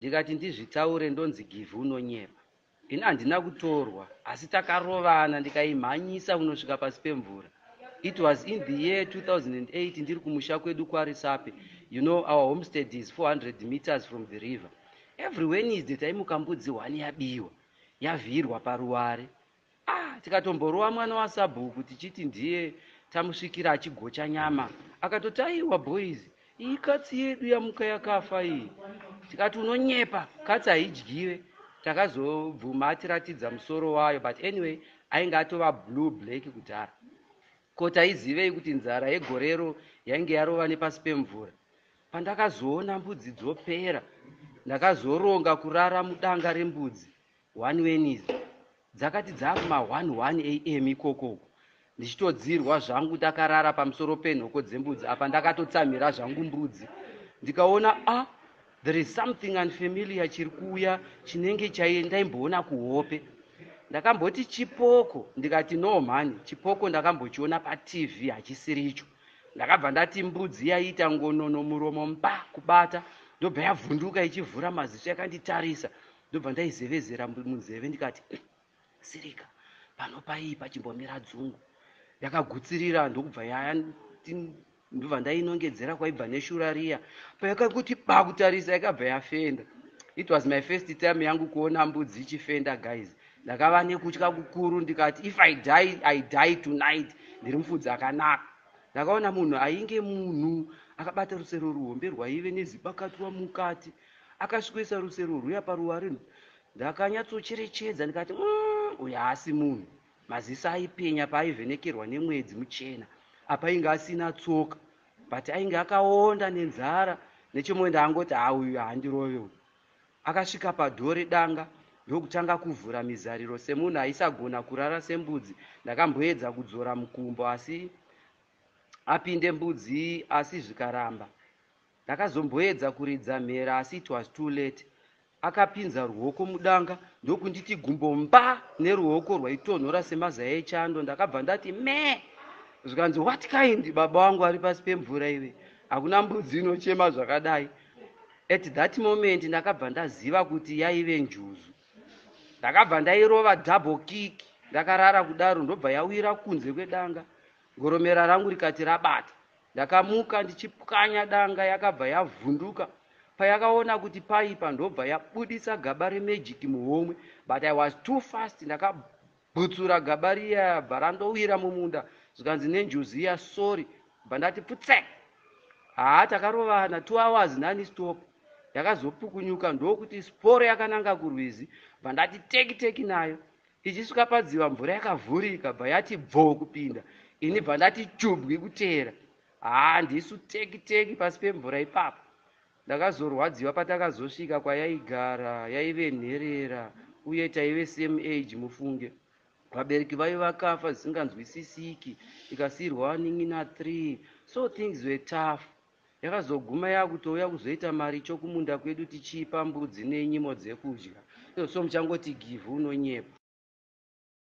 Ndikati ndizvitaure ndonzi Givhi unonyepa. Ini handina kutorwa asi takarovana ndikaimhanyisa kunosvika pasi pemvura. It was in the year 2008 ndiri kumusha kwedu kwaRisape. You know our homestead is 400 meters from the river. Every Wednesday taimuka mbudzi hwani yabiwa yavhiirwa paruware. Ah, tikatomborova mwana wasabhuku tichiti ndiye tamusvikira achigocha nyama. Akatoti aiwa boys, iyi katsi yedu yamuka yakafa iyi. Tikati unonyepa, katsi haidyiwe. Takazobvuma atiratidza musoro wayo but anyway ainge atova blue black kudhara. Ko taizivei kuti nzara yegorero yainge yarova nepasi pemvura. Pandakazoona mbudzi dzopera, ndakazoronga kurara mudanga rembudzi one Wednesday. Dzakati dzakuma 11 am ikokoko ndichitodzirwa zvangu ndakarara pamusoro penhoko dzembudzi apa ndakatotsamhira zvangu mbudzi ndikaona a ah, there is something unfamiliar chiri kuuya chinenge chai ndaimboona kuhope ndakamboti chipoko ndikati no mhani chipoko ndakambochiona patv hachisiricho ndakabva ndati mbudzi yaiita ngonono muromo mba kubata ndobva yavhunduka ichivhura maziso yakanditarisa ndobva ndaizevezera munzeve ndikati sirika pano paipa chimbomira dzungu yakagutsirira ndokubva ndobva ndainongedzera kwaibva neshura riya payakakuti bakutarisa yakabva yafenda. It was my first time yangu kuona mbudzi ichifenda guys. Ndakava nekutya kukuru ndikati if I die, I die tonight. Ndiri mufudzi akanaka. Ndakaona munhu ainge munhu akabata rusero ruhombe rwaive nezibakatwa mukati akasvikoisa rusero rwuya paruware. Ndakanyatsocherechedza ndikati uyu haasi munhu. Maziso aipenya paaivhenekerwa nemwedzi muchena. Apa ainge asina tsoka but ainge akaonda nenzara. Nechimwe ndaangoti ha uyu haandirove uyu. Akasvika padhoo redanga ndokutanga kuvhura mizariro semunhu aisagona kurara sembudzi. Ndakamboedza kudzora mukumbo asi apinde mbudzi asi zvikaramba. Ndakazomboedza kuridza mhere asi it was too late. Akapinza ruoko mudanga ndokunditi gumbo mba neruoko rwaitonhora semazai echando. Ndakabva ndati me zvikanzi what kind baba wangu ari pasi pemvura iwe hakuna mbudzi inochema zvakadai. At that moment ndakabva ndaziva kuti yaive njuzu. Ndakabva ndairova double kick ndakarara kudaro ndobva yawira kunze kwedanga. Ngoromera rangu rikati rabata. Ndakamuka ndichipwanya danga yakabva yavhunduka payakaona kuti paipa ndobva yabudisa gaba remagic muhomwe but I was too fast ndakabhutsura gaba riya bva randowira mumunda zvikanzi nenjuzu iya sorry bva ndati pfutsek haa takarovana 2 hours nani stop yakazopukunyuka ndokuti sporo yakananga kurwizi bva ndati teki teki nayo ichisvika padziva mvura yakavhurika bva yati bvo kupinda ini bva ndati chubwi kuteera haa ndisu teki teki pasi pemvura ipapo. Ndakazorwadziwa patakazosvika kwayaigara yaive nherera uye taive same age mufunge. Vabereki vayo vakafa zvisinganzwisisiki ikasiyirwa vanin'ina 3 so things were tough. Yakazoguma yakutouya kuzoita maricho kumunda kwedu tichiipa mbudzi nenyimo dzekudya. So muchangoti Givhi unonyepa.